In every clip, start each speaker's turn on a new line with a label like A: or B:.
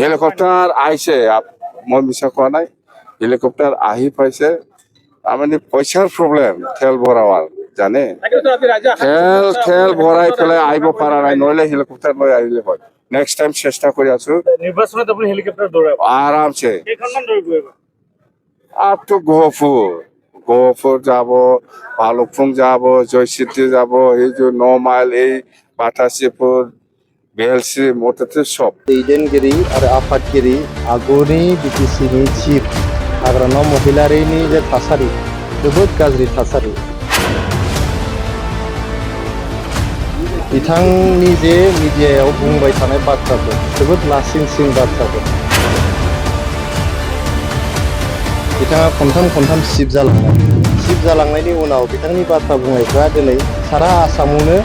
A: Helicopter আইছে মই মিছা কোৱা নাই হেলিকপ্টার আহি পাইছে মানে পইচাৰ প্ৰব্লেম তেল ভৰাৱাৰ জানে তেল ভৰাই পেলাই আহিব পৰা নাই নহলে হেলিকপ্টাৰ লৈ আহিলে হয় নেক্সট টাইম চেষ্টা কৰি আছো
B: নিৰ্বাচনত আপুনি হেলিকপ্টাৰ দৌৰাব
A: আৰামছে
B: কেইখনমান দৌৰিব এবাৰ
A: আপ টু গহপুৰ যাব ভালুকপুং যাব জয়চিটি যাব এই যে 9 মাইল এই बाटासिपुर बेलसि मथथे सब
C: दैदेनगिरि आरो आफादगिरि आगुनि बिटिसिनि चिफ हाग्रामा महिलारिनि जे थासारि जोबोद गाज्रि थासारि बिथांनि जे मिडियायाव बुंबाय थानाय बाथ्राफोर जोबोद लासिंसिं बाथ्राफोर बिथाङा खनथाम सिफ जालांनायनि उनाव बिथांनि बाथ्रा बुंनायफ्रा दिनै सारा आसामावनो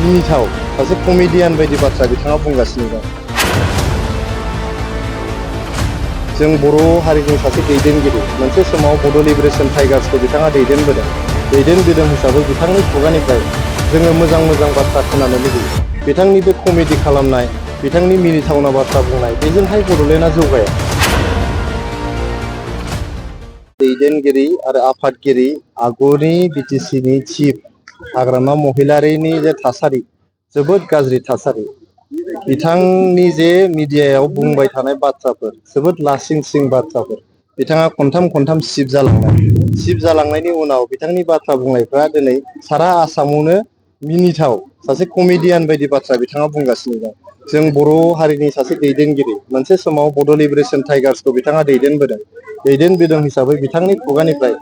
C: मिनिथाव सासे कमेडियान बायदि बाथ्रा बिथाङा बुंगासिनो दं जों बर' हारिनि सासे दैदेनगिरि मोनसे समाव बड' लिबारेशन टाइगार्सखौ बिथाङा दैदेनबोदों हिसाबै बिथांनि खुगानिफ्राय जोङो मोजां बाथ्रा खोनानो लुबैयो बिथांनि बे कमेडि खालामनाय बिथांनि मिनिथावना बाथ्रा बुंनाय बेजोंहाय बड'लेण्डआ जौगाया दैदेनगिरि आरो आफादगिरि आगुनि बिटिसिनि चिफ हाग्रामा महिलारिनि जे थासारि जोबोद गाज्रि थासारि बिथांनि जे मिडियायाव बुंबाय थानाय बाथ्राफोर जोबोद लासिंसिं बाथ्राफोर बिथाङा खनथाम सिफ जालांनायनि उनाव बिथांनि बाथ्रा बुंनायफ्रा दिनै सारा आसामावनो मिनिथाव सासे कमेडियान बायदि बाथ्रा बिथाङा बुंगासिनो दं जों बर' हारिनि सासे दैदेनगिरि मोनसे समाव बड' लिबारेशन टाइगार्सखौ बिथाङा दैदेनबोदों हिसाबै बिथांनि खुगानिफ्राय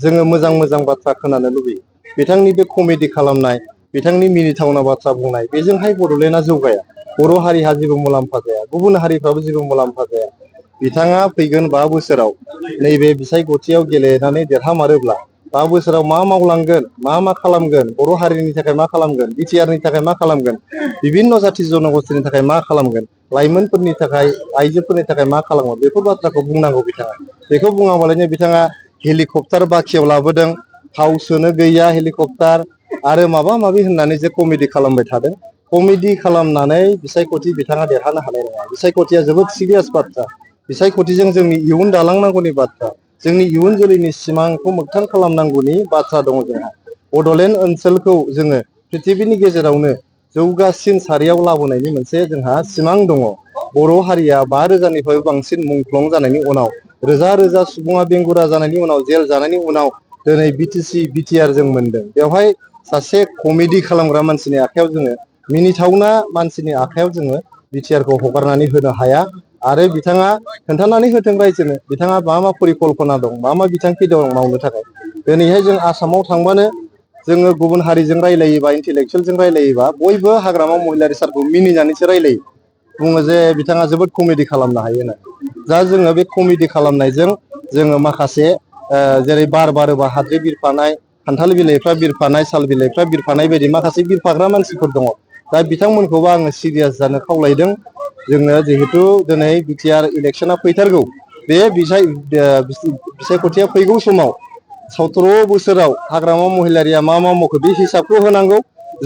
C: जोङो मोजां बाथ्रा खोनानो लुबैयो बिथांनि बे कमेडि खालामनाय बिथांनि मिनिथावना बाथ्रा बुंनाय बेजोंहाय बड'लेण्डआ जौगाया बर' हारिहा जेबो मुलाम्फा जाया गुबुन हारिफ्राबो जेबो मुलाम्फा जाया बिथाङा फैगोन 5 बोसोराव नैबे बिसायख'थियाव गेलेनानै देरहामारोब्ला 5 बोसोराव मा मावलांगोन मा खालामगोन बर' हारिनि थाखाय मा खालामगोन बिटिआरनि थाखाय मा खालामगोन बिभिन्न जाथि जनगोष्ठीनि थाखाय मा खालामगोन लाइमोनफोरनि थाखाय आइजोफोरनि थाखाय मा खालामगोन बेफोर बाथ्राखौ बुंनांगौ बिथाङा बेखौ बुङाबालानो बिथाङा हेलिकप्टार बाखियाव लाबोदों थाव सोनो गैया हेलिकप्टार आरो माबा माबि होननानै जे कमेडि खालामबाय थादों कमेडि खालामनानै बिसायख'थि बिथाङा देरहानो हानाय नङा बिसायख'थिया जोबोद सिरियास बाथ्रा बिसायख'थिजों जोंनि इयुन दालांनांगौनि बाथ्रा जोंनि इयुन जोलैनि सिमांखौ मोगथां खालामनांगौनि बाथ्रा दङ जोंहा बड'लेण्ड ओनसोलखौ जोङो पृथिबीनि गेजेरावनो जौगासिन सारियाव लाबोनायनि मोनसे जोंहा सिमां दङ बर' हारिया 5,000निफ्राय बांसिन मुंख्लं जानायनि उनाव रोजा सुबुङा बेंगुरा जानायनि उनाव जेल जानायनि उनाव दिनै बिटिआर जों मोनदों बेवहाय सासे कमेडि खालामग्रा मानसिनि आखायाव जोङो मिनिथावना मानसिनि आखायाव जोङो बिटिआरखौ हगारनानै होनो हाया आरो बिथाङा खोन्थानानै होथों रायजोनो बिथाङा मा परिकल्पना दं मा बिथांखि दं मावनो थाखाय दिनैहाय जों आसामाव थांबानो जोङो गुबुन हारिजों रायलायोबा इन्टेलेक्सुवेलजों रायलायोबा बयबो हाग्रामा महिलारि सारखौ मिनिनानैसो रायलायो बुङो जे बिथाङा जोबोद कमेडि खालामनो हायो होनना दा जोङो बे कमेडि खालामनायजों जोङो माखासे जेरै बार बारोबा हाद्रि बिरफानाय खान्थाल बिलाइफ्रा बिरफानाय साल बिलाइफ्रा बिरफानाय बायदि माखासे बिरफाग्रा मानसिफोर दङ दा बिथांमोनखौबो आङो सिरियास जानो खावलायदों जोङो जिहेतु दिनै बिटिआर इलेक्सना फैथारगौ बे बिसायख'थिया फैगौ समाव 17 बोसोराव हाग्रामा महिलारिया मा मावखो बे हिसाबखौ होनांगौ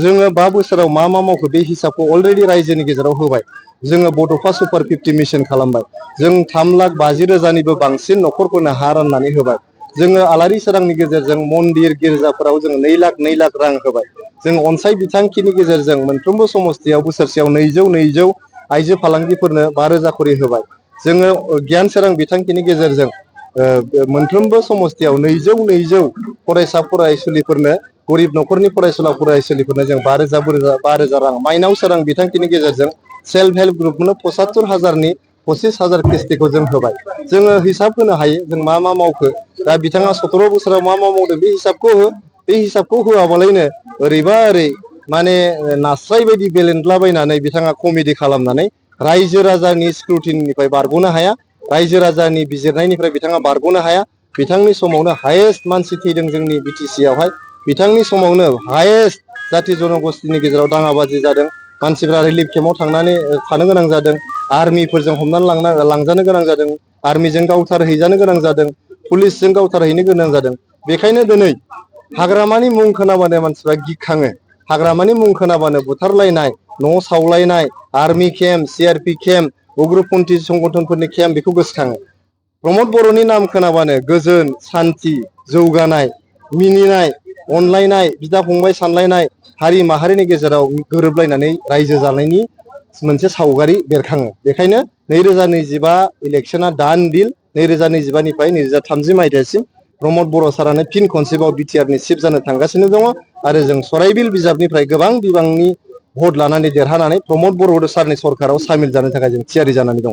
C: जोङो 5 बोसोराव मा मावखो बे हिसाबखौ अलरेडि रायजोनि गेजेराव होबाय जोङो बड'फा सुपार 50 मिशन खालामबाय जों 3,50,000निबो बांसिन न'खरफोरनो हा राननानै होबाय जोङो आलारि सोरांनि गेजेरजों मन्दिर गिर्जाफोराव जोङो 2 लाख रां होबाय जों अनसाय बिथांखिनि गेजेरजों मोनफ्रोमबो समस्थियाव बोसोरसेयाव 200 आइजो फालांगिफोरनो 5,000 खरि होबाय जोङो गियान सोरां बिथांखिनि गेजेरजों मोनफ्रोमबो समस्थियाव 200 फरायसा फरायसुलिफोरनो गरिब न'खरनि फरायसुला फरायसुलिफोरनो जों 5,000 रां माइनाव सोरां बिथांखिनि गेजेरजों सेल्फ हेल्प ग्रुपनो 75,000नि 25,000 किस्तिखौ जों होबाय जोङो हिसाब होनो हायो जों मा मावखो दा बिथाङा 17 बोसोराव मा मावदों बे हिसाबखौ होआबालायनो ओरैबा ओरै माने नास्राय बायदि बेलेन्टलाबायनानै बिथाङा कमेडि खालामनानै रायजो राजानि स्क्रुटिनिफ्राय बारग'नो हाया रायजो राजानि बिजिरनायनिफ्राय बिथाङा बारग'नो हाया बिथांनि समावनो हायेस्ट मानसि थैदों जोंनि बिटिसि आवहाय बिथांनि समावनो हायेस्ट जाथि जनगोष्ठीनि गेजेराव दाङाबाजि जादों मानसिफ्रा रिलिफ केम्पआव थांनानै थानो गोनां जादों आर्मिफोरजों हमनानै लांजानो गोनां जादों आर्मिजों गावथारहैजानो गोनां जादों पुलिसजों गावथारहैनो गोनां जादों बेखायनो दिनै हाग्रामानि मुं खोनाबानो मानसिफ्रा गिखाङो हाग्रामानि मुं खोनाबानो बुथारलायनाय न' सावलायनाय आर्मि केम्प CRP केम्प उग्रपन्थी संगठनफोरनि केम्प बेखौ गोसोखाङो। प्रमद बर'नि नाम खोनाबानो गोजोन, सान्थि, जौगानाय, मिनिनाय, अनलायनाय, बिदा फंबाय सानलायनाय, हारि माहारिनि गेजेराव गोरोबलायनानै रायजो जानायनि मोनसे सावगारि बेरखाङो। बेखायनो 2025 इलेक्सना डान डिल। 2025निफ्राय 2030 मायथाइसिम प्रमद बर' सारानो फिन खनसेबाव बिटिआरनि चिफ जानो थांगासिनो दङ आरो जों सराइबिल बिजाबनिफ्राय गोबां बिबांनि भट लानानै देरहानानै प्रमद बर' सारनि सरकाराव सामिल जानो थाखाय जों थियारि जानानै दं।